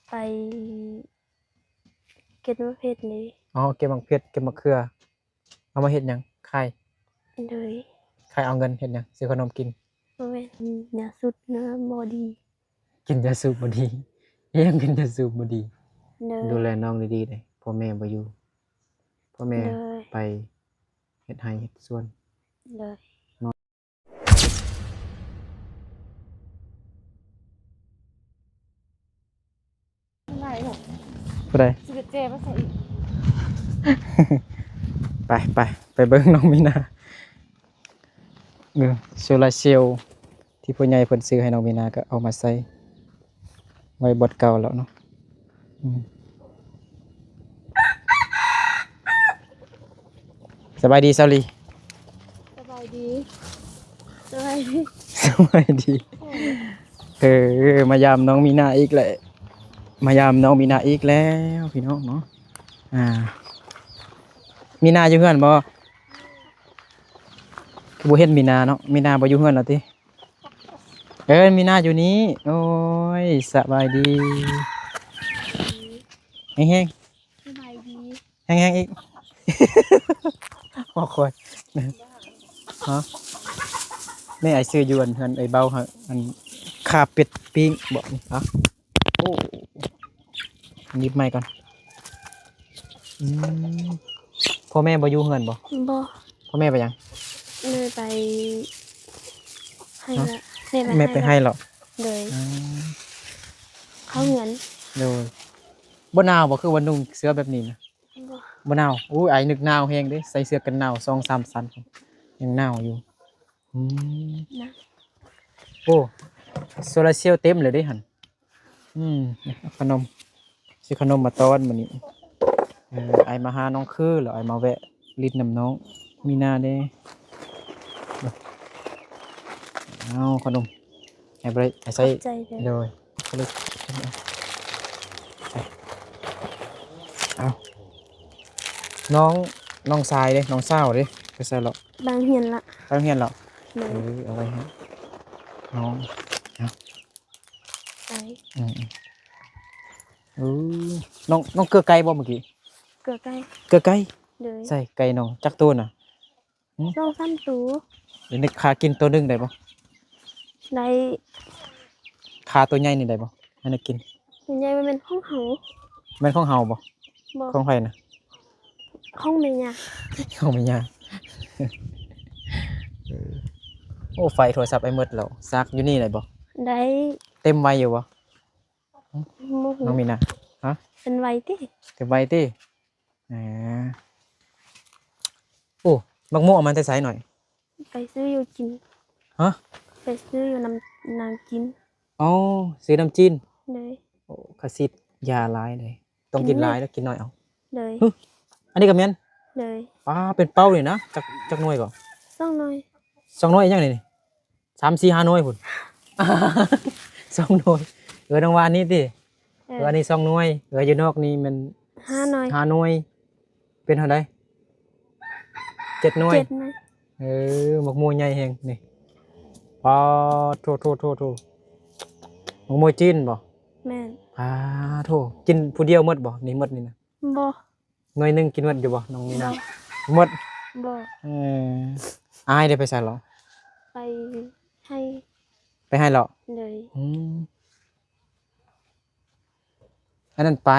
ໄປເກັບໝາກເຜັດນີ້. ອໍ ເກັບໝາກເຜັດ ເກັບໝາກເຂືອ ເອົາມາເຮັດຫຍັງ? ຂາຍ. ໂດຍ. ຂາຍເອົາເງິນເຮັດຫຍັງ? ຊື້ຂະໜົມກິນ. ບໍ່ແມ່ນ ຢາສູບນະບໍ່ດີ. ກິນຢາສູບບໍ່ດີ. ອີຫຍັງກິນຢາສູບບໍ່ດີ? ໂດຍ. ດູແລນ້ອງດີໆເດີ້ ພໍ່ແມ່ບໍ່ຢູ່ ພໍ່ແມ່ ໂດຍ ໄປເຮັດໄຮ່ເຮັດສວນ. ໂດຍ. ຜູ້ໃດ? ຊິໄປແຈມາໃສ່ອີກ. ໄປ ໄປ ໄປເບິ່ງນ້ອງມີນາ. ເອີ ໂຊລາເຊວທີ່ຜູ້ໃຫຍ່ເພິ່ນຊື້ໃຫ້ນ້ອງມີນາ ກໍເອົາມາໃສ່ໄວ້ບ່ອນເກົ່າແລ້ວເນາະ. ອືມ ສະບາຍດີສາວລີ. ສະບາຍດີ. ສະບາຍດີ. ສະບາຍດີ. ໂອ້ຍ ເອີ ມາຢາມນ້ອງມີນາອີກແລ້ວ ມາຢາມນ້ອງມີນາອີກແລ້ວພີ່ນ້ອງເນາະ. ອ່າ ມີນາຢູ່ເຮືອນບໍ່? ຄືບໍ່ເຫັນມີນາເນາະ. ມີນາບໍ່ຢູ່ເຮືອນແລ້ວຕິ? ເອີ ມີນາຢູ່ນີ້. ໂອ້ຍ ສະບາຍດີ. ແຮງໆ ສະບາຍດີ. ແຮງໆອີກ. ບໍ່ຄ່ອຍ. ຮະ? ແມ່ ອ້າຍຊື້ຢູ່ອັນເຮືອນເອື້ອຍເບົາຫັ້ນ ອັນ ຂາເປັດປີ້ງບໍນີ້. ເອົາ ໂອ້ ໜີບໄມ້ກ່ອນ. ອືມ ພໍ່ແມ່ບໍ່ຢູ່ເຮືອນບໍ? ບໍ່. ພໍ່ແມ່ໄປຫຍັງ? ແມ່ໄປໄຮ່ລະ. ແມ່ໄປໄຮ່ລະ. ໂດຍ. ອືມ ເຂົ້າເຮືອນ. ໂດຍ. ບໍ່ໜາວບໍ? ຄືວ່ານຸ່ງເສື້ອແບບນີ້ນະ. ບໍ່ ບໍ່ໜາວ. ໂອ້ຍ ອ້າຍນຶກໜາວແຮງເດ້ ໃສ່ເສື້ອກັນໜາວສອງສາມຊັ້ນ ຍັງໜາວຢູ່. ອືມ ນະ ໂອ້ ໂຊລາເຊວເຕັມເລີຍເດ້ຫັ້ນ. ອືມ ນີ້ ເອົາຂະໜົມ ຊື້ຂະໜົມມາຕ້ອນມື້ນີ້. ເອີ ອ້າຍມາຫານ້ອງຄື ແລ້ວອ້າຍມາແວະຫຼິ້ນນຳນ້ອງມີນາແດ່. ເອົາຂະໜົມ ໃຫ້ບໍ່ໄດ້ໃຫ້ໃຊ້. ຂອບໃຈເດີ. ໂດຍ. ເອົາ ນ້ອງ ນ້ອງຊາຍເດ້ ນ້ອງສາວເດ້ ໄປໃສເລາະ? ໄປໂຮງຮຽນລະ. ໄປໂຮງຮຽນເລາະ. ໂດຍ. ເອີ ເອົາໄວ້ໃຫ້ນ້ອງ. ເອົາ ໄປ. ອືມ ເອີ ນ້ອງ ນ້ອງເກືອໄກ່ບໍ່ມື້ກີ້? ເກືອໄກ່. ເກືອໄກ່. ໂດຍ. ໃສ່ໄກ່ນ້ອງຈັກໂຕນະ? ຫືມ? ສອງສາມໂຕ. ເດ ນີ້ຂ້າກິນໂຕໜຶ່ງໄດ້ບໍ່? ໄດ້. ຂ້າໂຕໃຫຍ່ນີ້ໄດ້ບໍ່? ໃຫ້ນາກິນ. ໂຕໃຫຍ່ມັນແມ່ນຂອງເຮົາ. ແມ່ນຂອງເຮົາບໍ່? ບໍ່. ຂອງໃຜນະ? ຂອງແມ່ຍ່າ. ຂອງແມ່ຍ່າ. ເອີ ໂອ້ ໄຟໂທລະສັບອ້າຍໝົດແລ້ວ ຊາກຢູ່ນີ້ໄດ້ບໍ່? ໄດ້. ເຕັມໄວຢູ່ບໍ່? ຫືມ ນ້ອງມີນາ. ຮະ? ເປັນໄວຕິ? ເຕັມໄວຕິ? ອາ ໂອ້ ໝາກມ່ວງເອົາມາແຕ່ໃສໜ້ອຍ? ໄປຊື້ຢູ່ກິນ. ຮະ? ໄປຊື້ຢູ່ນຳ ນຳຈີນ. ອໍ ຊື້ນຳຈີນ. ໂດຍ. ໂອ້ ຂະສິດຢາຫຼາຍເດ້ ຕ້ອງກິນຫຼາຍເດີ ກິນໜ້ອຍເອົາ. ໂດຍ. ຫຶ ອັນນີ້ກໍແມ່ນ? ໂດຍ. ປ້າ ເປັນເປົ້ານີ້ນະ ຈັກ ຈັກໜ່ວຍກໍ? ສອງໜ່ວຍ. ສອງໜ່ວຍອີຫຍັງນີ້? ສາມ ສີ່ ຫ້າໜ່ວຍພຸ້ນ. ສອງໜ່ວຍ. ເອີ ນ້ອງວ່າອັນນີ້ຕິ? ເອີ ເອີ ອັນນີ້ສອງໜ່ວຍ. ເອີ ຢູ່ນອກນີ້ແມ່ນຫ້າໜ່ວຍ. ຫ້າໜ່ວຍ. ເປັນເທົ່າໃດ? ເຈັດໜ່ວຍ. ເຈັດໜ່ວຍ. ເອີ ໝາກໂມໃຫຍ່ແຮງນີ້. ປາໂທ ໂທ ໂທ ໂທ. ໝາກໂມຈີນບໍ່? ແມ່ນ. ປາໂທ ກິນຜູ້ດຽວໝົດບໍ່? ນີ້ໝົດນີ້ນະ? ບໍ່. ໜ່ວຍໜຶ່ງກິນໝົດຢູ່ບໍ່ ນ້ອງມີນາ? ບໍ່. ໝົດ? ບໍ່. ເອີ ອ້າຍໄດ້ໄປໃສເລາະ? ໄປໄຮ່. ໄປໄຮ່ເລາະ? ໂດຍ. ອືມ ອັນນັ້ນໄປ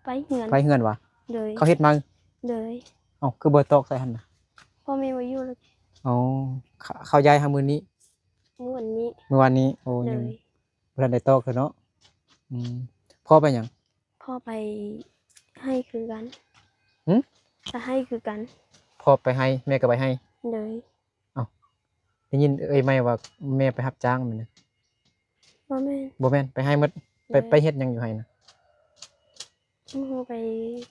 ໄປເຮືອນ. ໄປເຮືອນຫວາ? ໂດຍ. ເຂົາເຮັດໃໝ່? ໂດຍ. ເອົ້າ ຄືບໍ່ຕອກໃສ່ຫັ້ນນະ? ພໍ່ແມ່ບໍ່ຢູ່ແລ້ວ. ອໍ ເຂົາ ເຂົາຍ້າຍຫາມື້ນີ້? ມື້ວານນີ້. ມື້ວານນີ້. ໂອ້ ໂດຍ. ຍັງບໍ່ທັນໄດ້ຕອກເທື່ອເນາະ. ອືມ ພໍ່ໄປຫຍັງ? ພໍ່ໄປໄຮ່ຄືກັນ. ຫື? ໄປໄຮ່ຄືກັນ. ພໍ່ໄປໄຮ່ ແມ່ກໍໄປໄຮ່? ໂດຍ. ເອົ້າ ໄດ້ຍິນເອື້ອຍໃໝ່ວ່າແມ່ໄປຮັບຈ້າງແມ່ນນະ? ບໍ່ແມ່ນ. ບໍ່ແມ່ນ ໄປໄຮ່ໝົດ. ໄປ ໂດຍ. ໄປເຮັດຫຍັງຢູ່ໄຮ່ນະ? ບໍ່ຮູ້ ໄປ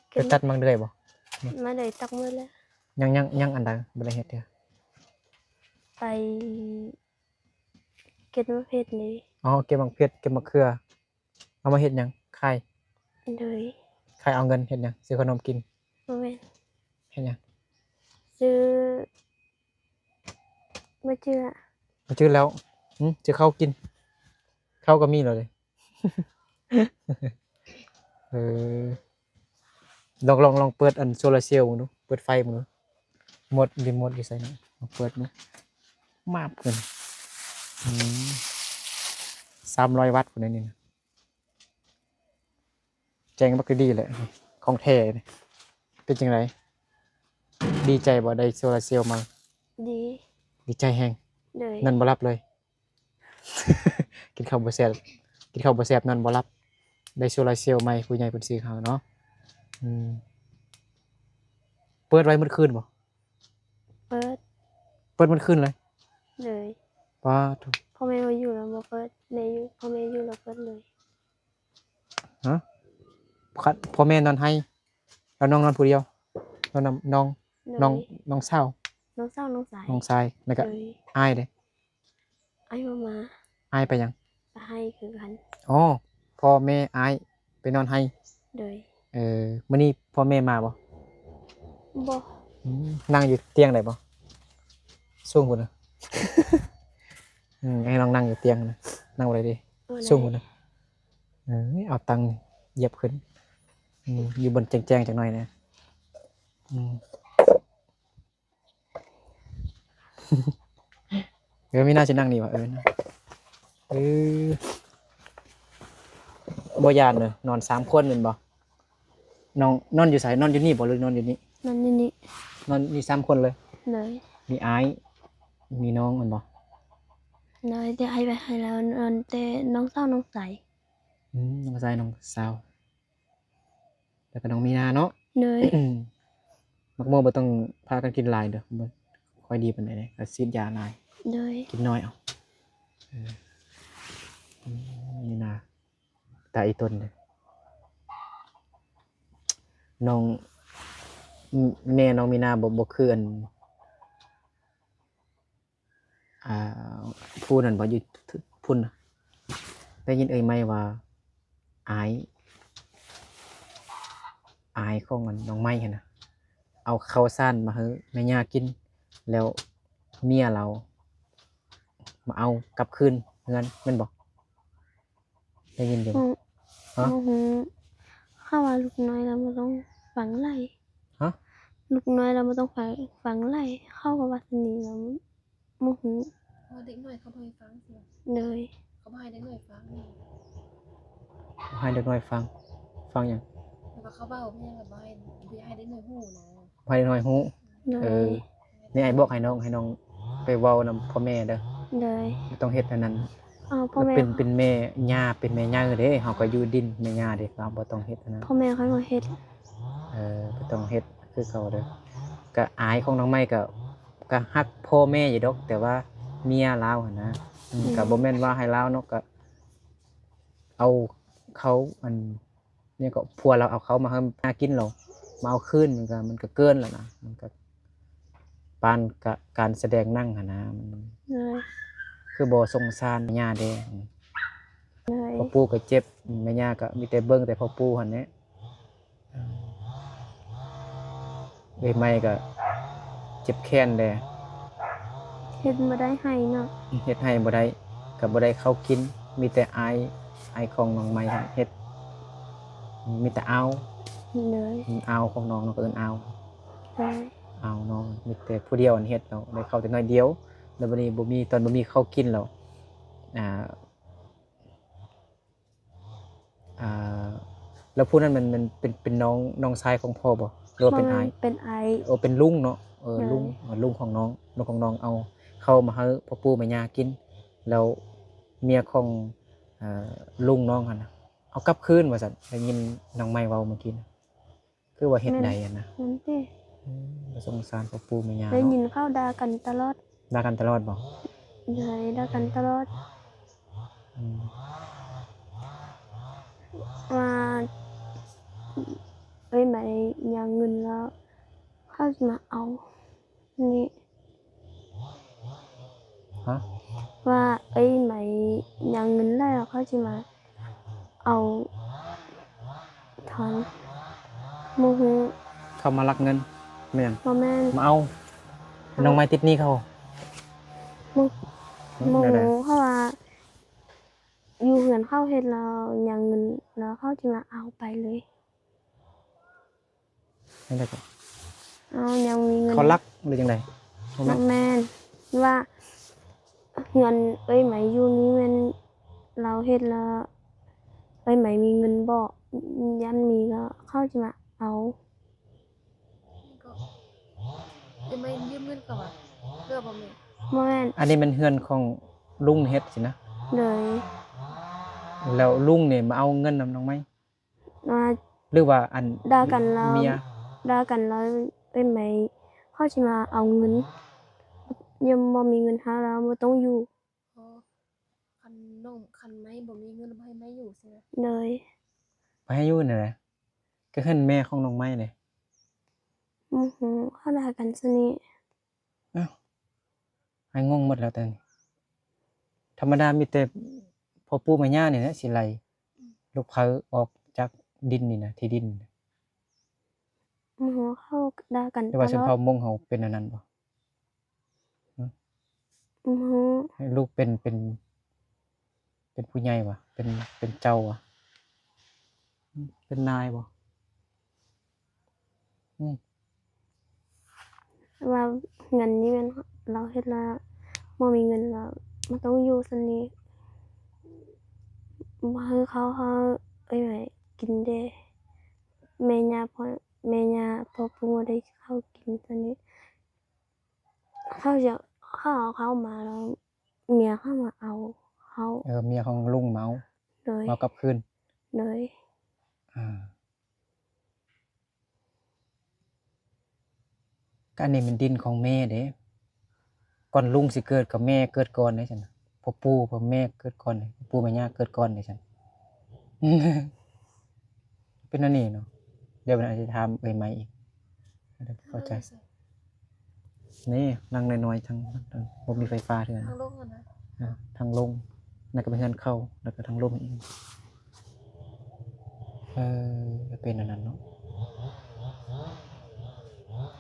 ໄປຕັດໝາກເດືອຍບໍ່? ໝາກເດືອຍຕັດໝົດແລ້ວ. ຍັງ ຍັງ ຍັງອັນໃດບໍ່ໄດ້ເຮັດເທື່ອ? ໄປເກັບໝາກເຜັດນີ້. ອໍ ເກັບໝາກເຜັດ ເກັບໝາກເຂືອ. ເອົາມາເຮັດຫຍັງ? ຂາຍ. ໂດຍ. ຂາຍເອົາເງິນເຮັດຫຍັງ? ຊື້ຂະໜົມກິນ. ບໍ່ແມ່ນ. ເຮັດຫຍັງ? ຊື້ ບໍ່ຈື່ລະ. ບໍ່ຈື່ແລ້ວ. ຫື? ຊື້ເຂົ້າກິນ. ເຂົ້າກໍມີແລ້ວເດ້. ເອີ ລອງ ລອງ ລອງເປີດອັນໂຊລາເຊວເບິ່ງດູ ເປີດໄຟເບິ່ງດູ. ໝົດ ຣີໂມດຢູ່ໃສນະ? ລອງເປີດດູ. ມາບເພິ່ນ ອືມ ສາມຮ້ອຍວັດພຸ້ນນີ້ນະ. ແຈ້ງບັກດີແຫຼະ ຂອງແທ້. ເປັນຈັ່ງໃດ? ດີໃຈບໍ່ ໄດ້ໂຊລາເຊວມາ? ດີ ດີໃຈແຮງ. ໂດຍ ນອນບໍ່ຫຼັບເລີຍ. ກິນເຂົ້າບໍ່ແຊບ ກິນເຂົ້າບໍ່ແຊບ ນອນບໍ່ຫຼັບ. ໄດ້ໂຊລາເຊວໃໝ່ ຜູ້ໃຫຍ່ເພິ່ນຊື້ໃຫ້ເນາະ. ອືມ ເປີດໄວ້ໝົດຄືນບໍ່? ເປີດ ເປີດໝົດຄືນເລີຍ? ໂດຍ ປາດໂທ້ ພໍ່ແມ່ບໍ່ຢູ່ແລ້ວບໍ່ເປີດ ແມ່ຢູ່ ພໍ່ແມ່ຢູ່ແລ້ວເປີດເລີຍ. ຮະ? ຄັນພໍ່ແມ່ນອນໄຮ່ ແລ້ວນ້ອງນອນຜູ້ດຽວ? ແລ້ວນຳນ້ອງ ໂດຍ ນ້ອງ ນ້ອງສາວ ນ້ອງສາວ ນ້ອງຊາຍ ນ້ອງຊາຍ ແລ້ວກະ ໂດຍ ອ້າຍເດ້? ອ້າຍບໍ່ມາ. ອ້າຍໄປຫຍັງ? ໄປໄຮ່ຄືກັນ. ອໍ ພໍ່ແມ່ອ້າຍໄປນອນໄຮ່. ໂດຍ ເອີ ມື້ນີ້ພໍ່ແມ່ມາບໍ່? ບໍ່. ອືມ ນັ່ງຢູ່ຕຽງໄດ້ບໍ່? ສູງພຸ້ນນະ. ອືມ ໃຫ້ນ້ອງນັ່ງຢູ່ຕຽງນະ ນັ່ງບໍ່ໄດ້ເດ້ ສູງພຸ້ນນະ. ເອີ ເອົາຕັ່ງຢຽບຂຶ້ນ. ອືມ ຢູ່ບ່ອນແຈ້ງໆຈັກໜ້ອຍນະ. ອືມ ເອີ ມີໜ້າຊິນັ່ງນີ້ຫວາ? ເອີ ເອີ ບໍ່ຢ້ານເດີ ນອນສາມຄົນແມ່ນບໍ່? ນ້ອງນອນຢູ່ໃສ? ນອນຢູ່ນີ້ບໍ່ ຫຼືນອນຢູ່ນີ້? ນອນຢູ່ນີ້. ນອນນີ້ສາມຄົນເລີຍ? ໂດຍ ມີອ້າຍ ມີນ້ອງແມ່ນບໍ່? ໂດຍ ແຕ່ອ້າຍໄປໄຮ່ແລ້ວ ນອນແຕ່ນ້ອງສາວ ນ້ອງຊາຍ. ອືມ ນ້ອງຊາຍ ນ້ອງສາວ ແລ້ວກໍນ້ອງມີນາເນາະ. ໂດຍ ໝາກໂມບໍ່ຕ້ອງພາກັນກິນຫຼາຍເດີ ບໍ່ຄ່ອຍດີປານໃດເດ້ ກໍສີດຢາຫຼາຍ. ໂດຍ ກິນໜ້ອຍເອົາ. ເອີ ອືມ ມີນາ ຕາອີຕົນເດ້ ນ້ອງ ແມ່ນ້ອງມີນາບໍ່ ບໍ່ຄືອັນ ອ່າ ຜູ້ນັ້ນບໍ່ ຢູ່ພຸ້ນນະ ໄດ້ຍິນເອີ່ຍໄມ້ວ່າ ອ້າຍ ອ້າຍຂອງອັນນ້ອງໄມ້ຫັ້ນນະ ເອົາເຂົ້າສານມາໃຫ້ແມ່ຍ່າກິນ ແລ້ວເມຍລາວມາເອົາກັບຄືນເຮືອນ ແມ່ນບໍ່? ໄດ້ຍິນຢູ່ບໍ່? ຮະ? ບໍ່ຮູ້. ເຂົາວ່າລູກນ້ອຍລາວບໍ່ຕ້ອງຟັງໄຫຼ. ຮະ? ລູກນ້ອຍລາວບໍ່ຕ້ອງຟັງ ຟັງໄຫຼ. ເຂົາກໍວ່າຊັ້ນນີ້ລາວບໍ່ຮູ້. ວ່າເດັກນ້ອຍເຂົາບໍ່ໃຫ້ຟັງຊີ້. ໂດຍ ເຂົາບໍ່ໃຫ້ເດັກນ້ອຍຟັງ. ບໍ່ໃຫ້ເດັກນ້ອຍຟັງ. ຟັງຫຍັງ? ແບບວ່າເຂົາເວົ້າແມ່ນແບບວ່າບໍ່ໃຫ້ ບໍ່ຢາກໃຫ້ເດັກນ້ອຍຮູ້ນະ. ບໍ່ໃຫ້ເດັກນ້ອຍຮູ້. ໂດຍ ເອີ ນີ້ອ້າຍບອກໃຫ້ນ້ອງ ໃຫ້ນ້ອງໄປເວົ້ານຳພໍ່ແມ່ເດີ. ໂດຍ ບໍ່ຕ້ອງເຮັດອັນນັ້ນ. ເອີ ພໍ່ແມ່ ເປັນ ເປັນແມ່ຍ່າ ເປັນແມ່ໃຫຍ່ເດ້ ເຮົາກໍຢູ່ດິນແມ່ຍ່າເດ້ ກໍບໍ່ຕ້ອງເຮັດອັນນັ້ນ. ພໍ່ແມ່ຂ້ອຍບໍ່ເຮັດ. ເອີ ບໍ່ຕ້ອງເຮັດຄືເກົ່າເດີ. ກະອ້າຍຂອງນ້ອງໄມ້ກະ ກະຮັກພໍ່ແມ່ຢູ່ດອກ ແຕ່ວ່າເມຍລາວຫັ້ນນະ. ອືມ ອືມ ກະບໍ່ແມ່ນວ່າໃຫ້ລາວເນາະ ກະເອົາເຂົ້າ ອັນ ນີ້ກໍ ຜົວລາວເອົາເຂົ້າມາໃຫ້ຫາກິນ ແລ້ວມາເອົາຄືນ ມັນກໍ ມັນກໍເກີນແລ້ວນະ. ມັນກໍປານກະ ການສະແດງໜັງຫັ້ນນະ. ມັນ ໂດຍ ຄືບໍ່ສົງສານແມ່ຍ່າເດ້. ໂດຍ ພໍ່ປູ່ກໍເຈັບ ແມ່ຍ່າກໍມີແຕ່ເບິ່ງແຕ່ພໍ່ປູ່ຫັ້ນແຫຼະ. ເອີ ເອື້ອຍໃໝ່ກໍເຈັບແຂນແດ່ ເຮັດບໍ່ໄດ້ໄຮ່ເນາະ. ເຮັດໄຮ່ບໍ່ໄດ້ ກໍບໍ່ໄດ້ເຂົ້າກິນ. ມີແຕ່ອ້າຍ ອ້າຍຂອງນ້ອງໃໝ່ເຮັດ. ມີແຕ່ອາວ. ໂດຍ ອາວຂອງນ້ອງ ນ້ອງກໍເອີ້ນອາວ. ໂດຍ ອາວນ້ອງ ມີແຕ່ຜູ້ດຽວອັນເຮັດ ແລ້ວໄດ້ເຂົ້າແຕ່ໜ້ອຍດຽວ. ແລ້ວບັດນີ້ບໍ່ມີ ຕອນບໍ່ມີເຂົ້າກິນແລ້ວ ອ່າ ອ່າ ແລ້ວຜູ້ນັ້ນແມ່ນ ແມ່ນເປັນ ເປັນນ້ອງ ນ້ອງຊາຍຂອງພໍ່ບໍ່ ຫຼືວ່າເປັນອ້າຍ? ເປັນອ້າຍ. ເອີ ເປັນລຸງເນາະ. ເອີ ໂດຍ ລຸງ ເອີ ລຸງຂອງນ້ອງ ລຸງຂອງນ້ອງເອົາເຂົ້າມາໃຫ້ພໍ່ປູ່ແມ່ຍ່າກິນ ແລ້ວເມຍຂອງ ເອີ ລຸງນ້ອງຫັ້ນນະ ເອົາກັບຄືນວ່າຊັ້ນ. ໄດ້ຍິນນ້ອງໃໝ່ເວົ້າເມື່ອກີ້ນະ. ຄືວ່າເຮັດໄດ້ຫັ້ນນະ. ແມ່ນຕິ? ອືມ ກໍສົງສານພໍ່ປູ່ແມ່ຍ່າເນາະ. ໄດ້ຍິນເຂົາດ່າກັນຕະຫຼອດ. ດ່າກັນຕະຫຼອດບໍ່? ໂດຍ ດ່າກັນຕະຫຼອດ. ອືມ ວ່າເອື້ອຍໃໝ່ຍ່າງເງິນແລ້ວ ເຂົາຊິມາເອົາ. ນີ້ ຮະ? ວ່າເອື້ອຍໃໝ່ຍ່າງເງິນແລ້ວ ເຂົາຊິມາເອົາ ຖອນ ບໍ່ຮູ້. ເຂົາມາລັກເງິນແມ່ນຫຍັງ? ບໍ່ແມ່ນ ມາເອົາ. ເອົາ ນ້ອງໃໝ່ຕິດໜີ້ເຂົາ. ບໍ່ ບໍ່ຮູ້ ແນວໃດ? ເພາະວ່າ ຢູ່ເຮືອນ ເຂົາເຮັດແລ້ວຍັງເງິນ ແລ້ວເຂົາຈະມາເອົາໄປເລີຍ. ຈັ່ງໃດກໍ ເຮົາຍັງມີເງິນ ເຂົາລັກຫຼືຈັ່ງໃດ? ບໍ່ແມ່ນ ບໍ່ແມ່ນ ວ່າເຮືອນເອື້ອຍໄໝຢູ່ນີ້ແມ່ນລາວເຮັດແລ້ວເອື້ອຍໄໝມີເງິນບໍ່? ຢ້ານມີແລ້ວເຂົາຈະມາເອົາ. ກໍ ເອື້ອຍໄໝຢືມເງິນເຂົາຫວາ ຫຼືວ່າບໍ່ແມ່ນ? ບໍ່ແມ່ນ. ອັນນີ້ແມ່ນເຮືອນຂອງລຸງເຮັດຊີ້ນະ? ໂດຍ. ແລ້ວລຸງນີ້ມາເອົາເງິນນຳນ້ອງໄມ? ວ່າ ຫຼືວ່າອັນ ດ່າກັນແລ້ວ ເມຍ ດ່າກັນແລ້ວເອື້ອຍໄໝເຂົາຊິມາເອົາເງິນ ຍາມບໍ່ມີເງິນໃຫ້ແລ້ວບໍ່ຕ້ອງຢູ່. ອໍ ຄັນນ້ອງ ຄັນໄມບໍ່ມີເງິນ ບໍ່ໃຫ້ໄມຢູ່ຊີ້ນະ? ໂດຍ. ບໍ່ໃຫ້ຢູ່ແນວໃດ? ກໍເຮືອນແມ່ຂອງນ້ອງໄມເດ້. ບໍ່ຮູ້ ເຂົາດ່າກັນຊະນີ້. ອ້າວ ອ້າຍງົງໝົດແລ້ວຕອນນີ້. ທຳມະດາມີແຕ່ພໍ່ປູ່ແມ່ຍ່ານີ້ແຫຼະຊິໄລ່ ອືມ ລູກໃພ້ອອກຈາກດິນນີ້ນະ ທີ່ດິນ. ບໍ່ຮູ້ ເຂົາດ່າກັນຕະຫຼອດ. ຫຼືວ່າຊົນເຜົ່າມົ້ງເຮົາເປັນອັນນັ້ນບໍ່? ຫື? ບໍ່ຮູ້. ໃຫ້ລູກເປັນ ເປັນ ເປັນຜູ້ໃຫຍ່ຫວາ? ເປັນ ເປັນເຈົ້າຫວາ? ເປັນນາຍບໍ່? ອືມ ວ່າເງິນນີ້ແມ່ນລາວເຮັດແລ້ວ ບໍ່ມີເງິນແລ້ວ ມັນຕ້ອງຢູ່ຊັ້ນນີ້. ບໍ່ໃຫ້ເຂົ້າ ເຮົາເອື້ອຍໄໝກິນເດ້ ແມ່ຍ່າ ພໍ່ ແມ່ຍ່າ ພໍ່ປູ່ບໍ່ໄດ້ເຂົ້າກິນຊັ້ນນີ້. ເຂົາຈະ ເຂົາເອົາເຂົ້າມາແລ້ວ ເມຍເຂົາມາເອົາເຂົ້າ. ເອີ ເມຍຂອງລຸງມາເອົາ. ໂດຍ. ມາເອົາກັບຄືນ. ໂດຍ. ອ່າ ກະອັນນີ້ແມ່ນດິນຂອງແມ່ເດ້. ກ່ອນລຸງຊິເກີດກໍແມ່ເກີດກ່ອນເດ້ຊັ້ນນະ. ພໍ່ປູ່ ພໍ່ແມ່ເກີດກ່ອນເດ້. ພໍ່ປູ່ແມ່ຍ່າເກີດກ່ອນເດ້ຊັ້ນ. ເປັນອັນນີ້ເນາະ. ດຽວເພິ່ນອາດຈະຖາມເອື້ອຍໄມອີກ. ເຂົ້າໃຈ. ນີ້ຫຼັງນ້ອຍໆ ທາງ ທາງ ບໍ່ມີໄຟຟ້າເທື່ອ. ທາງລົງຫັ້ນນະ. ອ່າ ທາງລົງ. ນັ້ນກໍເປັນເຮືອນເຂົາ ແລ້ວກໍທາງລົງອີກ. ເອີ ເປັນອັນນັ້ນເນາະ.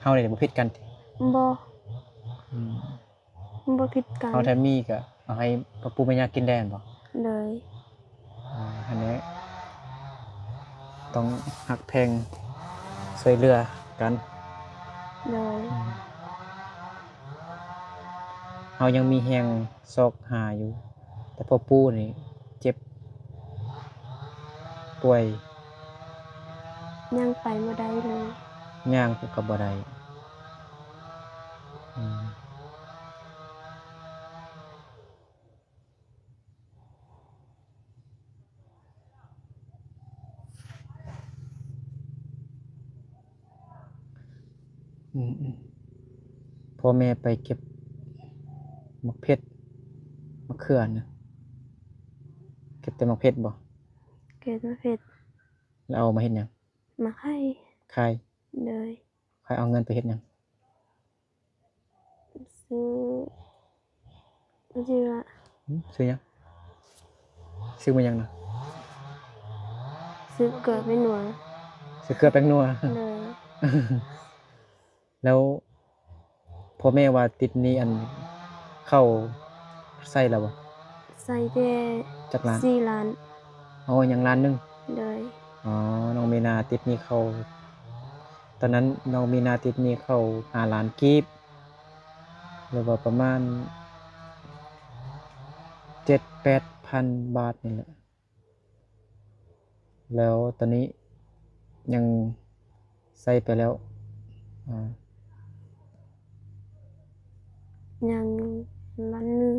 ເຮົານີ້ບໍ່ຜິດກັນຕິ? ບໍ່. ອືມ. ບໍ່ຜິດກັນ. ເຮົາຖ້າມີກໍເອົາໃຫ້ພໍ່ປູ່ແມ່ຍ່າກິນໄດ້ແມ່ນບໍ່? ໂດຍ. ອ່າ ຫັ້ນແຫຼະ ຕ້ອງຮັກແພງຊ່ວຍເຫຼືອກັນ. ໂດຍ. ອືມ ເຮົາຍັງມີແຮງຊອກຫາຢູ່ ແຕ່ພໍ່ປູ່ນີ້ເຈັບປ່ວຍ ຍ່າງໄປບໍ່ໄດ້ເລີຍ. ຍ່າງກໍບໍ່ໄດ້. ອືມ. ອືມໆ ພໍ່ແມ່ໄປເກັບໝາກເຜັດ ໝາກເຂືອນະ. ເກັບແຕ່ໝາກເຜັດບໍ່? ເກັບໝາກເຜັດ. ແລ້ວເອົາມາເຮັດຫຍັງ? ມາຂາຍ. ຂາຍ? ໂດຍ. ຂ້ອຍເອົາເງິນໄປເຮັດຫຍັງ? ຊື້ ຊື່ວ່າ ຫຶ? ຊື້ຫຍັງ? ຊື້ມາຫຍັງນະ? ຊື້ເກືອແປ້ງນົວ. ຊື້ເກືອແປ້ງນົວ. ໂດຍ. ແລ້ວພໍ່ແມ່ວ່າຕິດໜີ້ອັນເຂົ້າໃຊ້ແລ້ວບໍ່? ໃຊ້ແຕ່ ຈັກລ້ານ? ສີ່ລ້ານ. ອໍ ຍັງລ້ານໜຶ່ງ. ໂດຍ. ອໍ ນ້ອງມີນາຕິດໜີ້ເຂົ້າ ຕອນນັ້ນນ້ອງມີນາຕິດໜີ້ເຂົ້າຫ້າລ້ານກີບ ຫຼືວ່າປະມານເຈັດແປດພັນບາດນີ້ແຫຼະ. ແລ້ວຕອນນີ້ຍັງໃຊ້ໄປແລ້ວ ອ່າ ຍັງລ້ານໜຶ່ງ.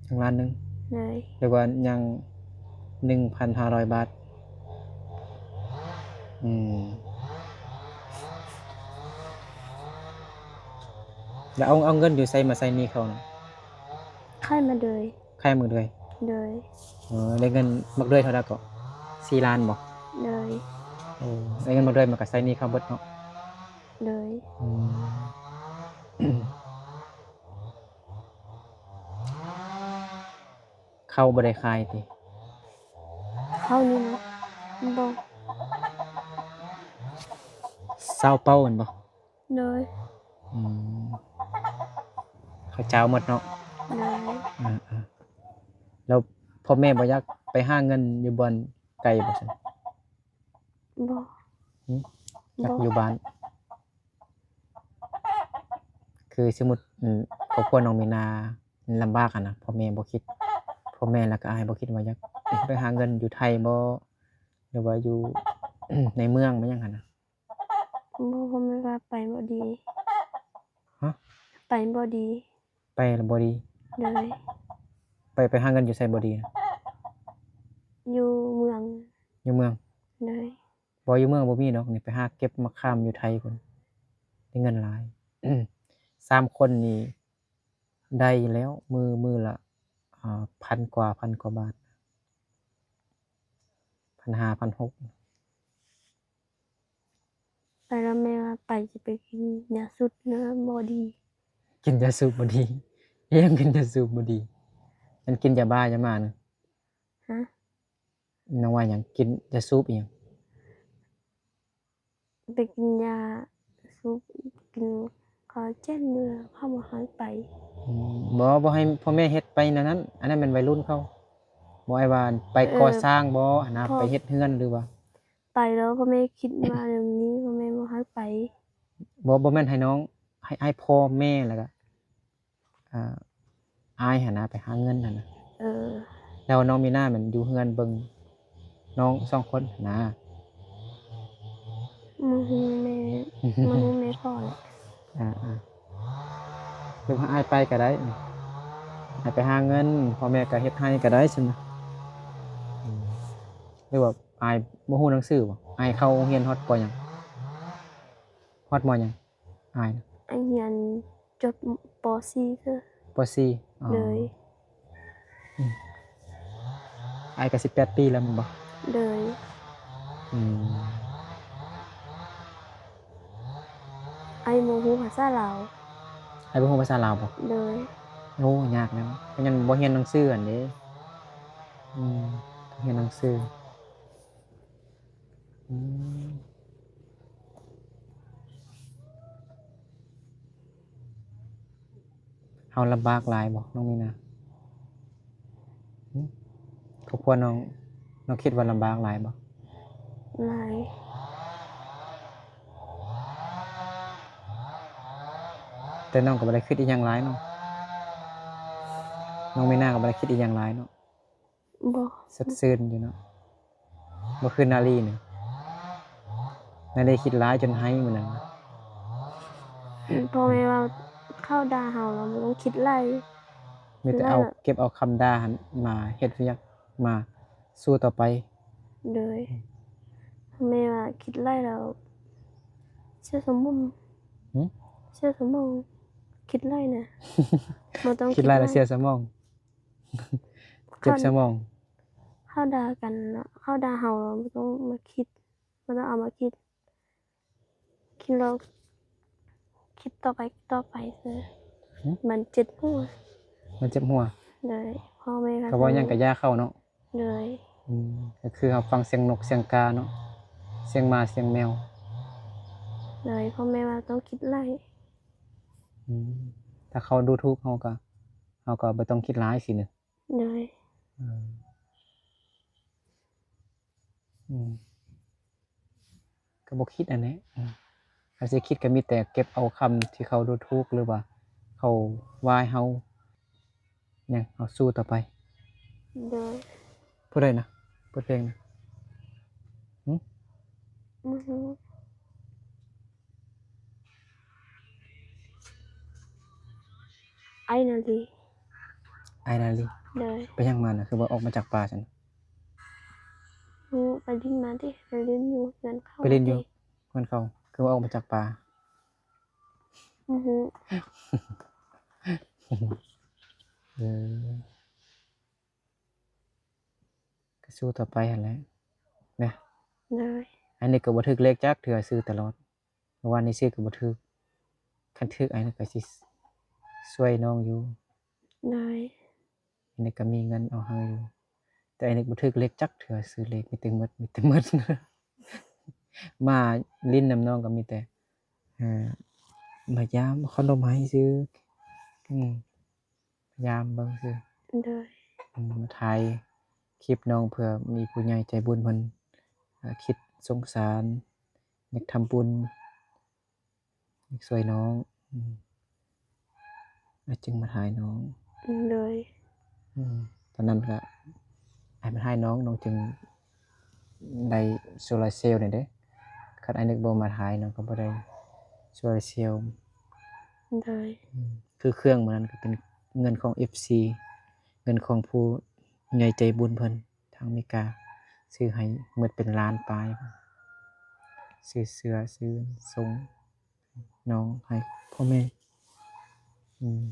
ຍັງລ້ານໜຶ່ງ. ໂດຍ. ຫຼືວ່າຍັງໜຶ່ງພັນຫ້າຮ້ອຍບາດ. ອືມ. ແລ້ວເອົາ ເອົາເງິນຢູ່ໃສມາໃຊ້ໜີ້ເຂົານະ? ຂາຍໝາກເດືອຍ. ຂາຍໝາກເດືອຍ. ໂດຍ. ເອີ ໄດ້ເງິນໝາກເດືອຍເທົ່າໃດເກາະ? ສີ່ລ້ານບໍ່? ໂດຍ. ໂອ້ ໄດ້ເງິນໝາກເດືອຍມາກໍໃຊ້ໜີ້ເຂົາເບິດເນາະ? ໂດຍ. ອືມ. ເຂົ້າບໍ່ໄດ້ຂາຍຕິ? ເຂົ້ານີ້ນະ ບໍ່. ຊາວເປົາແມ່ນບໍ່? ໂດຍ. ອືມ ເຂົ້າເຈົ້າໝົດເນາະ? ໂດຍ. ອ່າໆ ແລ້ວພໍ່ແມ່ບໍ່ຢາກ ໄປຫາເງິນຢູ່ບ່ອນໄກບໍ່ຊັ້ນ? ບໍ່. ຫຶ? ຈັກ ບໍ່. ຢູ່ບ້ານ. ຄືສົມມຸດ ອືມ ຄອບຄົວນ້ອງມີນາລຳບາກຫັ້ນນະ, ພໍ່ແມ່ບໍ່ຄິດ ພໍ່ແມ່ແລ້ວກໍອ້າຍບໍ່ຄິດວ່າຢາກໄປຫາເງິນຢູ່ໄທບໍ່ ຫຼືວ່າຢູ່ ໃນເມືອງ ແມ່ນຫຍັງຫັ້ນນະ? ບໍ່, ພໍ່ແມ່ວ່າໄປບໍ່ດີ. ຮະ? ໄປບໍ່ດີ. ໄປແລ້ວບໍ່ດີ? ໂດຍ. ໄປ ໄປຫາເງິນຢູ່ໃສບໍ່ດີນະ? ຢູ່ເມືອງ. ຢູ່ເມືອງ? ໂດຍ. ບໍ່ ຢູ່ເມືອງບໍ່ມີດອກນີ້, ໄປຫາເກັບໝາກຂາມຢູ່ໄທພຸ້ນ ໄດ້ເງິນຫຼາຍ. ສາມຄົນນີ້ໄດ້ແລ້ວ ມື້ ມື້ລະ ອາ ພັນກວ່າ ພັນກວ່າບາດ ພັນຫ້າ ພັນຫົກ. ໄປແລ້ວແມ່ວ່າໄປຈະໄປກິນຢາສູບນະ ບໍ່ດີ. ກິນຢາສູບບໍ່ດີ? ອີຫຍັງກິນຢາສູບບໍ່ດີ? ມັນກິນຢາບ້າຢາໝານະ? ຮະ? ນ້ອງວ່າຫຍັງ? ກິນຢາສູບອີຫຍັງ? ໄປກິນຢາສູບ ກິນຄອລລາເຈນຢູ່ ເຂົາບໍ່ໃຫ້ໄປ. ອືມ ບໍ່ ບໍ່ໃຫ້ພໍ່ແມ່ເຮັດໄປແນວນັ້ນ, ອັນນັ້ນແມ່ນໄວລຸ້ນເຂົາ. ບໍ່ ອ້າຍວ່າໄປ ເອີ ກໍ່ສ້າງບໍ່ຫັ້ນນະ, ພໍ່ ໄປເຮັດເຮືອນ ຫຼືວ່າ ໄປແລ້ວພໍ່ແມ່ຄິດມາແນວນີ້ ພໍ່ແມ່ບໍ່ໃຫ້ໄປ. ບໍ່ ບໍ່ແມ່ນໃຫ້ນ້ອງ ໃຫ້ ໃຫ້ພໍ່ແມ່ ແລ້ວກະ ອ່າ ອ້າຍຫັ້ນນະ ໄປຫາເງິນຫັ້ນນະ. ເອີ ແລ້ວນ້ອງມີນາແມ່ນຢູ່ເຮືອນເບິ່ງນ້ອງສອງຄົນນະ? ບໍ່ຮູ້ແມ່ ບໍ່ຮູ້ແມ່ພໍ່ແຫຼະ. ອ່າໆ ຫຼືວ່າອ້າຍໄປກໍໄດ້, ອ້າຍໄປຫາເງິນ ພໍ່ແມ່ກໍເຮັດໃຫ້ກໍໄດ້ຊັ້ນນະ. ອືມ ຫຼືວ່າອ້າຍບໍ່ຮູ້ໜັງສືບໍ່? ອ້າຍເຂົ້າໂຮງຮຽນຮອດ ປໍ ຫຍັງ? ຮອດ ມໍ ຫຍັງ? ອ້າຍນະ? ອ້າຍຮຽນຈົບ ປໍສີ່ເທື່ອ. ປໍສີ່? ອໍ ໂດຍ. ອືມ ອ້າຍກໍສິບແປດປີແລ້ວແມ່ນບໍ່? ໂດຍ. ອືມ ອ້າຍບໍ່ຮູ້ພາສາລາວ. ອ້າຍບໍ່ຮູ້ພາສາລາວບໍ່? ໂດຍ. ໂອ້ ຍາກແລ້ວ, ເພິ່ນຍັງບໍ່ຮຽນໜັງສືຫັ້ນເດ້. ອືມ ຮຽນໜັງສື. ອືມ ເຮົາລຳບາກຫຼາຍບໍ່ ນ້ອງມີນາ? ຫຶ? ຄອບຄົວນ້ອງ ນ້ອງຄິດວ່າລຳບາກຫຼາຍບໍ່? ຫຼາຍ. ແຕ່ນ້ອງກໍບໍ່ໄດ້ຄິດອີ່ຫຍັງຫຼາຍເນາະ, ນ້ອງມີນາກໍບໍ່ໄດ້ຄິດອີ່ຫຍັງຫຼາຍເນາະ. ບໍ່. ສົດຊື່ນຢູ່ເນາະ, ບໍ່ຄືນາລີນີ້. ນາລີຄິດຫຼາຍຈົນໄຫ້ມື້ນັ້ນ. ອືມ ພໍ່ແມ່ວ່າເຂົາດ່າເຮົາ ເຮົາບໍ່ຕ້ອງຄິດຫຼາຍ. ມີແຕ່ເອົາ ເກັບເອົາຄຳດ່າຫັ້ນມາເຮັດວຽກ ມາສູ້ຕໍ່ໄປ. ໂດຍ. ອືມ ແມ່ວ່າຄິດຫຼາຍແລ້ວເສຍສະໝອງ. ຫຶ? ເສຍສະໝອງ. ຄິດຫຼາຍນະ ບໍ່ຕ້ອງ ຄິດຫຼາຍແລ້ວເສຍສະໝອງ. ເຈັບສະໝອງ. ເຂົາ ເຂົາດ່າກັນເນາະ, ເຂົາດ່າເຮົາ ເຮົາບໍ່ຕ້ອງມາຄິດ, ບໍ່ຕ້ອງເອົາມາຄິດ, ຄິດແລ້ວ ຄິດຕໍ່ໄປ ຕໍ່ໄປເຊີ. ຫຶ? ມັນເຈັບຫົວ. ມັນເຈັບຫົວ. ໂດຍ. ພໍ່ແມ່ກໍ ກໍເວົ້າຫຍັງກໍຢ່າເຂົາເນາະ. ໂດຍ. ອືມ ກໍຄືເຮົາຟັງສຽງນົກສຽງກາເນາະ, ສຽງໝາສຽງແມວ. ໂດຍ. ພໍ່ແມ່ວ່າຕ້ອງຄິດຫຼາຍ. ອືມ ຖ້າເຂົາດູຖູກເຮົາກໍ ເຮົາກໍບໍ່ຕ້ອງຄິດຫຼາຍຊີ້ນະ. ໂດຍ. ເອີ ອືມ ກໍບໍ່ຄິດຫັ້ນແຫຼະ. ອືມ ຄັນຊິຄິດກໍມີແຕ່ເກັບເອົາຄຳທີ່ເຂົາດູຖູກ ຫຼືວ່າເຂົາວ່າໃຫ້ເຮົາ ຫຍັງ ເຮົາສູ້ຕໍ່ໄປ. ໂດຍ. ຜູ້ໃດນະ ເປີດເພງນະ? ຫຶ? ບໍ່ຮູ້. ອ້າຍນາລີ. ອ້າຍນາລີ. ໂດຍ. ໄປຫຍັງມານະ ຄືວ່າອອກມາຈາກປ່າຊັ້ນ? ຮູ້ ໄປຫຼິ້ນມາຕິ, ໄປຫຼິ້ນຢູ່ເຮືອນເຂົາ. ໄປຫຼິ້ນຢູ່ເຮືອນເຂົາ ຄືວ່າອອກມາຈາກປ່າ? ບໍ່ຮູ້. ເອີ ກໍສູ້ຕໍ່ໄປຫັ້ນແຫຼະນະ. ໂດຍ. ອັນນີ້ກໍບໍ່ຖືກເລກຈັກເທື່ອ, ຊື້ຕະຫຼອດ. ເມື່ອວານນີ້ຊື້ກໍບໍ່ຖືກ, ຄັນຖືກອ້າຍກໍຊິຊ່ວຍນ້ອງຢູ່. ໂດຍ. ອ້າຍນີ້ກໍມີເງິນເອົາໃຫ້ຢູ່, ແຕ່ອ້າຍນີ້ບໍ່ຖືກເລກຈັກເທື່ອ, ຊື້ເລກມີແຕ່ໝົດ ມີແຕ່ໝົດ. ມາຫຼິ້ນນຳນ້ອງກໍມີແຕ່ ເອີ ມາຢາມເອົາຂະໜົມໃຫ້ຊື່. ອືມ. ຍາມເບິ່ງຊື່. ໂດຍ. ອືມ ມາຖ່າຍ ຄລິບນ້ອງ ເພື່ອມີຜູ້ໃຫຍ່ໃຈບຸນເພິ່ນ ເອີ ຄິດສົງສານ ຢາກທຳບຸນ ຢາກຊ່ວຍນ້ອງ ອືມ ອ້າຍຈຶ່ງມາຖ່າຍນ້ອງ. ໂດຍ. ອືມ ຕອນນັ້ນກະອ້າຍມາຖ່າຍນ້ອງ ນ້ອງຈຶ່ງໄດ້ໂຊລາເຊວນີ້ເດ້. ຄັນອ້າຍນຶກບໍ່ມາຖ່າຍ ນ້ອງກະບໍ່ໄດ້ໂຊລາເຊວ. ໂດຍ. ອືມ ຄືເຄື່ອງມື້ນັ້ນກະເປັນເງິນຂອງເອັຟຊີ ເງິນຂອງຜູ້ໃຫຍ່ໃຈບຸນເພິ່ນ ທາງອາເມລິກາ ຊື້ໃຫ້ໝົດເປັນລ້ານປາຍ ຊື້ເສື້ອ ຊື້ສົ້ງນ້ອງໃຫ້ພໍ່ແມ່. ອືມ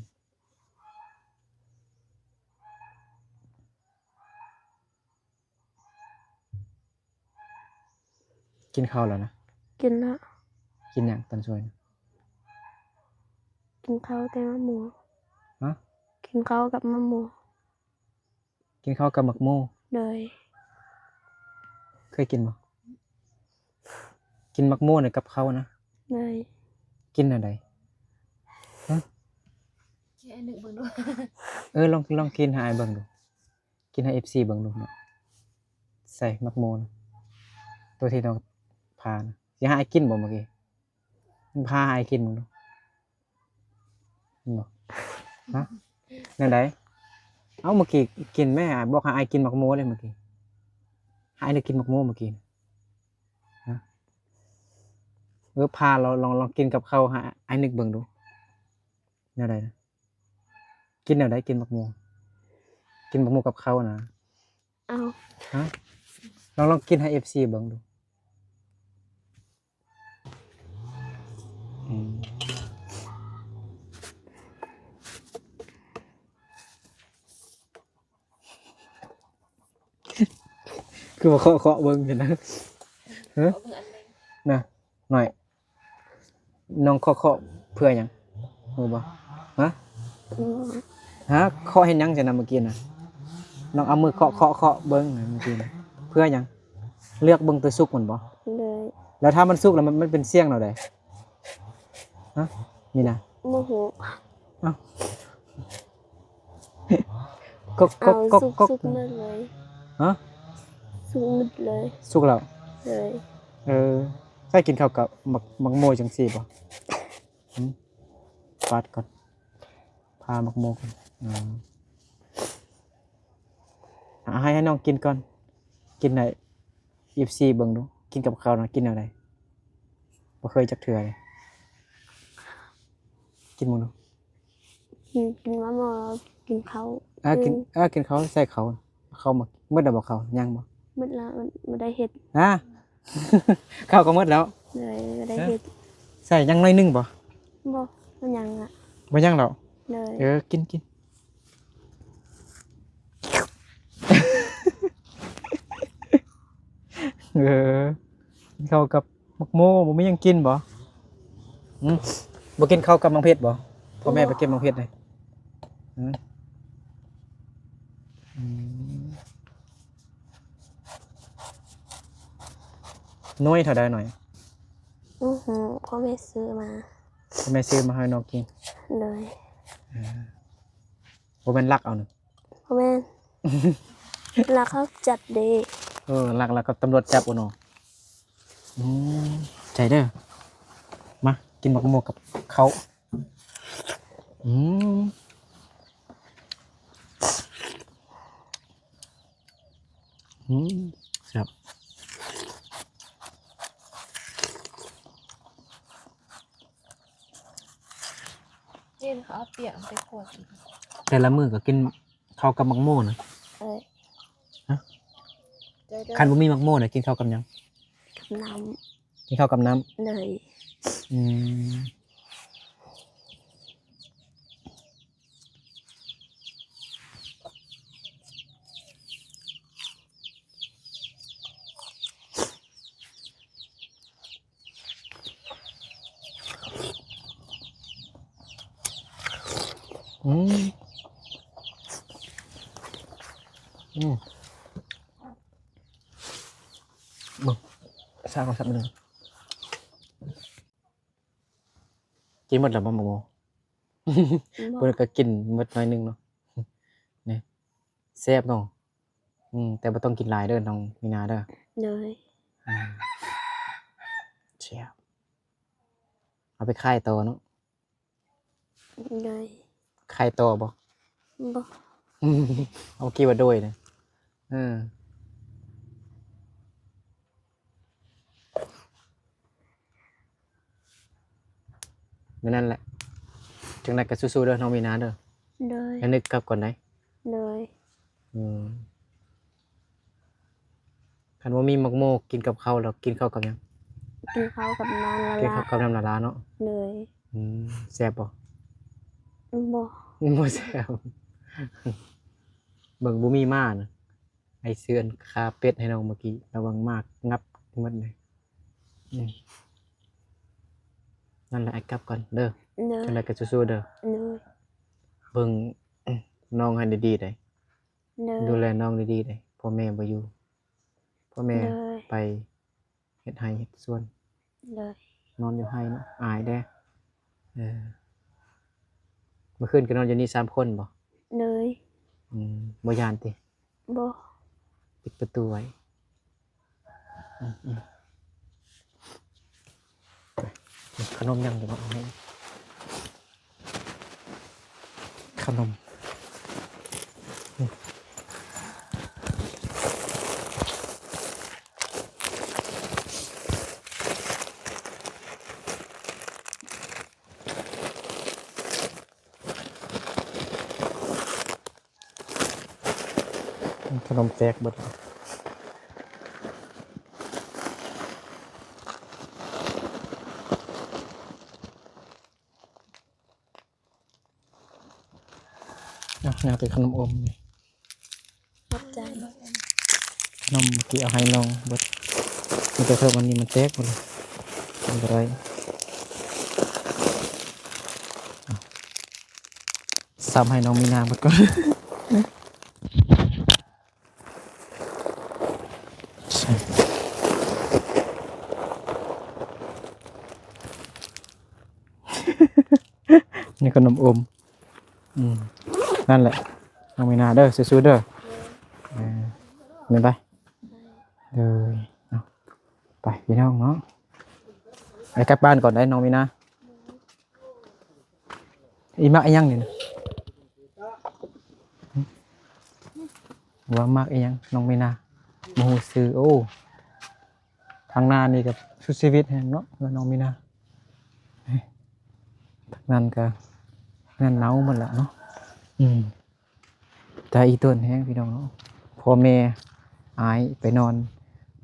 ກິນເຂົ້າແລ້ວນະ? ກິນແລ້ວ. ກິນຫຍັງຕອນຊ່ວຍນະ? ກິນເຂົ້າແຕ່ໝາກໂມ. ຮະ? ກິນເຂົ້າກັບໝາກໂມ. ກິນເຂົ້າກັບໝາກໂມ? ໂດຍ. ເຄີຍກິນບໍ່? ກິນໝາກໂມນີ້ກັບເຂົ້ານະ? ໂດຍ. ກິນແນວໃດ? ຮະ? ກິນໃຫ້ອ້າຍນຶກເບິ່ງດູ. ເອີ ລອງ ລອງກິນໃຫ້ອ້າຍເບິ່ງດູ. ກິນໃຫ້ເອັຟຊີເບິ່ງດູເນາະ. ໃສ່ໝາກໂມນະ ໂຕທີ່ນ້ອງຜ່ານະ. ຊິໃຫ້ອ້າຍກິນບໍ່ເມື່ອກີ້? ຜ່າໃຫ້ອ້າຍກິນເບິ່ງດູ. ເຫັນບໍ່? ຮະ? ແນວໃດ? ເອົ້າ ເມື່ອກີ້ກິນແມ້ ບອກໃຫ້ອ້າຍກິນໝາກໂມເດ້ເມື່ອກີ້. ໃຫ້ອ້າຍນຶກກິນໝາກໂມເມື່ອກີ້ນະ. ຮະ? ເອີ ຜ່າລອງ ລອງ ລອງກິນກັບເຂົ້າໃຫ້ອ້າຍນຶກເບິ່ງດູ. ແນວໃດນະ? ກິນແນວໃດ? ກິນໝາກໂມ? ກິນໝາກໂມກັບເຂົ້ານະ? ເອົ້າ. ຮະ? ລອງ ລອງກິນໃຫ້ເອັຟຊີເບິ່ງດູ. ອືມ ຄືວ່າເຄາະ ເຄາະເບິ່ງຊັ້ນນະ? ຮະ? ເຄາະເບິ່ງອັນໜຶ່ງ ນະ ໜ້ອຍ. ນ້ອງເຄາະ ເຄາະເພື່ອຫຍັງ? ຮູ້ບໍ່? ຮະ? ອືມ ຮະ? ເຄາະເຮັດຫຍັງຊັ້ນນະເມື່ອກີ້ນະ? ນ້ອງເອົາມືເຄາະ ເຄາະ ເຄາະເບິ່ງນະເມື່ອກີ້ນະ. ເພື່ອຫຍັງ? ເລືອກເບິ່ງໂຕສຸກມັນບໍ່? ໂດຍ. ແລ້ວຖ້າມັນສຸກແລ້ວ ມັນ ມັນເປັນສຽງແນວໃດ? ຮະ? ນີ້ນະ? ບໍ່ຮູ້. ເອົ້າ. ກົກ ກົກ ກົກ ກົກ ສຸກໝົດເລີຍ. ຮະ? ສຸກໝົດເລີຍ. ສຸກແລ້ວ? ໂດຍ. ເອີ ໃສ່ກິນເຂົ້າກັບໝາກ ໝາກໂມຈັ່ງຊີ້ບໍ່? ຫຶ? ປາດກ່ອນ ຜ່າໝາກໂມກ່ອນ. ອືມ ໃຫ້ ໃຫ້ນ້ອງກິນກ່ອນ ກິນໃຫ້ເອັຟຊີເບິ່ງດູ. ກິນກັບເຂົ້ານະ ກິນແນວໃດ? ບໍ່ເຄີຍຈັກເທື່ອເດ. ກິນເບິ່ງດູ. ກິນ ກິນມາໝໍ ກິນເຂົ້າ. ເອີ ກິນ ເອີ ກິນເຂົ້າ ໃສ່ເຂົ້າ ເຂົ້າໝົດແລ້ວບໍ່? ເຂົ້າຍັງບໍ່? ໝົດແລ້ວ ບໍ່ໄດ້ເຮັດ. ຮະ? ເຂົ້າກໍໝົດແລ້ວ. ໂດຍ ບໍ່ໄດ້ເຮັດ. ໃສ່ຍັງໜ້ອຍໜຶ່ງບໍ່? ບໍ່ ບໍ່ຍັງລະ. ບໍ່ຍັງແລ້ວ. ໂດຍ. ເອີ ກິນ ກິນ. ເອີ ເຂົ້າກັບ ໝາກໂມ ບໍ່ມີຫຍັງກິນບໍ່? ຫຶ? ບໍ່ກິນເຂົ້າກັບໝາກເຜັດບໍ່? ພໍ່ແມ່ ບໍ່ ໄປເກັບໝາກເຜັດໃຫ້. ຫຶ? ອືມ ໜ່ວຍເທົ່າໃດໜ່ວຍ? ອືຫື ພໍ່ແມ່ຊື້ມາ. ພໍ່ແມ່ຊື້ມາໃຫ້ນ້ອງກິນ. ໂດຍ. ເອີ ບໍ່ແມ່ນລັກເອົານະ? ບໍ່ແມ່ນ ລັກເຂົາຈັບເດ້. ເອີ ລັກ ລັກ ແລ້ວກໍຕຳຫຼວດຈັບເອົາເນາະ. ອືມ ໃຈເດີ. ມາ ກິນໝາກໂມກັບເຂົ້າ. ອືມ ອືມ ແຊບ. ເຫັນເຂົາເອົາປຽກໄປຂວດ. ແຕ່ລະມື້ກໍກິນເຂົ້າກັບໝາກໂມນະ? ເອີ. ຮະ? ໃຈເດີ. ຄັນບໍ່ມີໝາກໂມນະ ກິນເຂົ້າກັບຫຍັງ? ກັບນ້ຳ. ກິນເຂົ້າກັບນ້ຳ. ໂດຍ. ອືມ. ອືມ ອືມ ເບິ່ງ ຊາກເອົາຊາກໜຶ່ງ. ກິນໝົດແລ້ວບໍ່ ໝາກໂມ? ບໍ່. ເພິ່ນກໍກິນໝົດໜ້ອຍໜຶ່ງເນາະ. ນີ້ ແຊບເນາະ. ອືມ ແຕ່ບໍ່ຕ້ອງກິນຫຼາຍເດີ ນ້ອງມີນາເດີ. ໂດຍ. ອືມ ແຊບ ເອົາໄປຂາຍຕໍ່ເນາະ. ໂດຍ. ຂາຍຕໍ່ບໍ່? ບໍ່. ເອົາ ຄິດວ່າໂດຍນະ. ເອີ ແນວນັ້ນແຫຼະ. ຈັ່ງໃດກໍສູ້ໆເດີ ນ້ອງມີນາເດີ. ໂດຍ. ຢ່ານຶກກັບກ່ອນໃດ. ໂດຍ. ອືມ ຄັນບໍ່ມີໝາກໂມກິນກັບເຂົ້າແລ້ວ ກິນເຂົ້າກັບຫຍັງ? ກິນເຂົ້າກັບນ້ຳລະລາ. ກິນເຂົ້າກັບນ້ຳລະລາເນາະ. ໂດຍ. ອືມ ແຊບບໍ່? ບໍ່ ບໍ່ແຊບ. ເບິ່ງ ບໍ່ມີໝານະ. ອ້າຍຊື້ອັນຄາເປັດໃຫ້ນ້ອງເມື່ອກີ້ ລະວັງໝາກງັບໝົດເລີຍ. ອືມ ນັ້ນແຫຼະ ອ້າຍກັບກ່ອນເດີ. ໂດຍ. ຈັ່ງໃດກໍສູ້ໆເດີ. ໂດຍ. ເບິ່ງນ້ອງໃຫ້ດີໆເດີ. ໂດຍ. ດູແລນ້ອງດີໆເດີ ພໍ່ແມ່ບໍ່ຢູ່ ພໍ່ແມ່ ໂດຍ ໄປເຮັດໄຮ່ເຮັດສວນ. ໂດຍ. ນອນຢູ່ໄຮ່ເນາະ ອາຍເດ້. ເອີ ເມື່ອຄືນກໍນອນຢູ່ນີ້ສາມຄົນບໍ່? ໂດຍ. ອືມ ບໍ່ຢ້ານຕິ? ບໍ່. ປິດປະຕູໄວ້. ອືມ ອືມ ຂະໜົມຍັງຢູ່ບໍ່? ເອົາໃຫ້ ຂະໜົມ. ຂະໜົມແຕກເບິດ. ອ່ະ ຍັງແຕ່ຂະໜົມອົມນີ້. ຂອບໃຈ. ຂະໜົມທີ່ເອົາໃຫ້ນ້ອງເບິດ ມີແຕ່ຂະໜົມອັນນີ້ມັນແຕກໝົດເລີຍ ກິນບໍ່ໄດ້. ອ່ະ ຊ້ຳໃຫ້ນ້ອງມີນາເບິດກ່ອນ. ນີ້ຂະໜົມອົມ. ອືມ ນັ້ນແຫຼະ ນ້ອງມີນາເດີ ສູ້ໆເດີ. ເອີ ແມ່ນໄປ ເດີ. ເອົາ ໄປພີ່ນ້ອງເນາະ ໄປກັບບ້ານກ່ອນໄດ໋ນ້ອງມີນາ. ອີໝາກອີຫຍັງນີ້ນະ? ວ່າໝາກອີຫຍັງນ້ອງມີນາ? ບໍ່ຮູ້ຊື່. ໂອ້ ທາງໜ້ານີ້ກໍສູ້ຊີວິດແຮງເນາະ ເຮືອນນ້ອງມີນາ. ທາງນັ້ນກໍເຮືອນເນົ່າໝົດລະເນາະ. ອືມ ຕາອີຕົນແຮງພີ່ນ້ອງເນາະ. ພໍ່ແມ່ອ້າຍໄປນອນ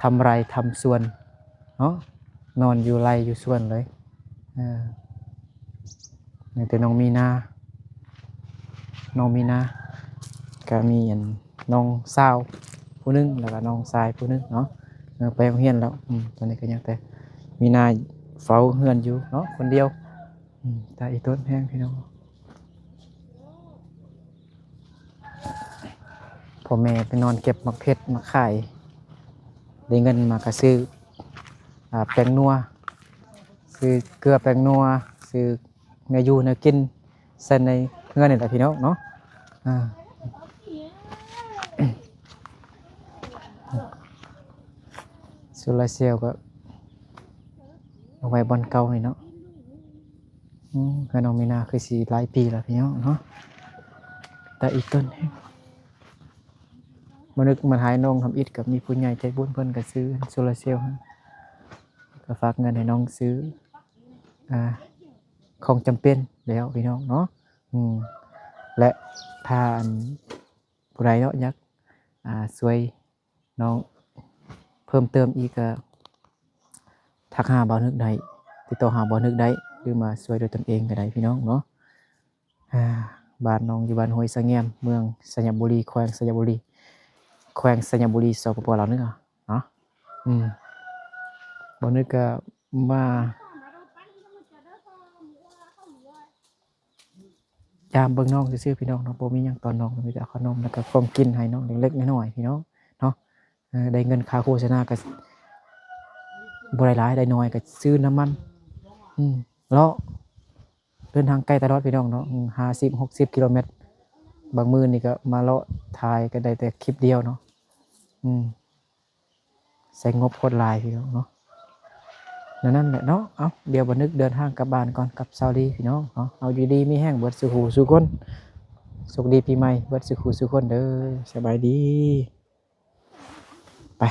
ທຳໄຮ່ທຳສວນເນາະ ນອນຢູ່ໄຮ່ຢູ່ສວນເລີຍ. ເອີ ມີແຕ່ນ້ອງມີນາ ນ້ອງມີນາ ກະມີອັນນ້ອງສາວຜູ້ໜຶ່ງ ແລ້ວກະນ້ອງຊາຍຜູ້ໜຶ່ງເນາະ. ເອີ ໄປໂຮງຮຽນແລ້ວ. ອືມ ຕອນນີ້ກະຍັງແຕ່ມີນາເຝົ້າເຮືອນຢູ່ເນາະ ຄົນດຽວ. ອືມ ຕາອີຕົນແຮງພີ່ນ້ອງ. ພໍ່ແມ່ໄປນອນເກັບໝາກເຜັດມາຂາຍ ໄດ້ເງິນມາກະຊື້ ອ່າ ແປ້ງນົວ ຊື້ເກືອແປ້ງນົວ ຊື້ແນວຢູ່ແນວກິນໃສ່ໃນເຮືອນນີ້ແຫຼະພີ່ນ້ອງເນາະ. ອ່າ ໂຊລາເຊວກໍເອົາໄວ້ບ່ອນເກົ່ານີ້ເນາະ. ອືມ ເຮືອນນ້ອງມີນາຄືຊິຫຼາຍປີແລ້ວພີ່ນ້ອງເນາະ ແຕ່ອີຕົນແຮງ. ມານຶກມາຖ່າຍນ້ອງທຳອິດ ກໍມີຜູ້ໃຫຍ່ໃຈບຸນເພິ່ນກໍຊື້ໂຊລາເຊວໃຫ້ ກໍຝາກເງິນໃຫ້ນ້ອງຊື້ ອ່າ ຂອງຈຳເປັນແລ້ວພີ່ນ້ອງເນາະ. ອືມ ແລະ ຖ້າອັນ ຜູ້ໃດເນາະ ຢາກ ອ່າ ຊ່ວຍ ນ້ອງເພີ່ມເຕີມອີກກະທັກຫາບ່າວນຶກໄດ້ ຕິດຕໍ່ຫາບ່າວນຶກໄດ້ ຫຼືມາຊ່ວຍດ້ວຍຕົນເອງກະໄດ້ພີ່ນ້ອງເນາະ. ອ່າ ບ້ານນ້ອງຢູ່ບ້ານຫ້ວຍສະແງມ ເມືອງໄຊຍະບູລີ ແຂວງໄຊຍະບູລີ ແຂວງໄຊຍະບູລີ ສປປ ລາວເໜືອເນາະ. ອືມ ບ່າວນຶກກະມາ ຢາມເບິ່ງນ້ອງຊື່ໆ ພີ່ນ້ອງເນາະ. ບໍ່ມີຫຍັງຕອນນ້ອງ ມີແຕ່ເອົາຂະໜົມ ແລ້ວກະຂອງກິນໃຫ້ນ້ອງເລັກໆ ນ້ອຍໆ ພີ່ນ້ອງເນາະ. ເອີ ໄດ້ເງິນຄ່າໂຄສະນາກະບໍ່ໄດ້ຫຼາຍ ໄດ້ໜ້ອຍກະຊື້ນ້ຳມັນ ອືມ ເລາະ ເດີນທາງໄກຕະຫຼອດ ພີ່ນ້ອງເນາະ. ຫ້າສິບ ຫົກສິບ ກິໂລແມັດ ບາງມື້ນີ້ກະມາເລາະຖ່າຍກະໄດ້ແຕ່ຄລິບດຽວເນາະ. ອືມ ໃຊ້ງົບໂຄດຫຼາຍພີ່ນ້ອງເນາະ. ແນວນັ້ນແຫຼະເນາະ. ເອົ້າ ດຽວບ່າວນຶກເດີນທາງກັບບ້ານກ່ອນກັບສາວລີພີ່ນ້ອງເນາະ. ເອົາ ຢູ່ດີມີແຮງເບິດສູ່ຜູ້ສູ່ຄົນ. ໂຊກດີປີໃໝ່ເບິດສູ່ຜູ້ສູ່ຄົນເດີ. ສະບາຍດີ. ໄປ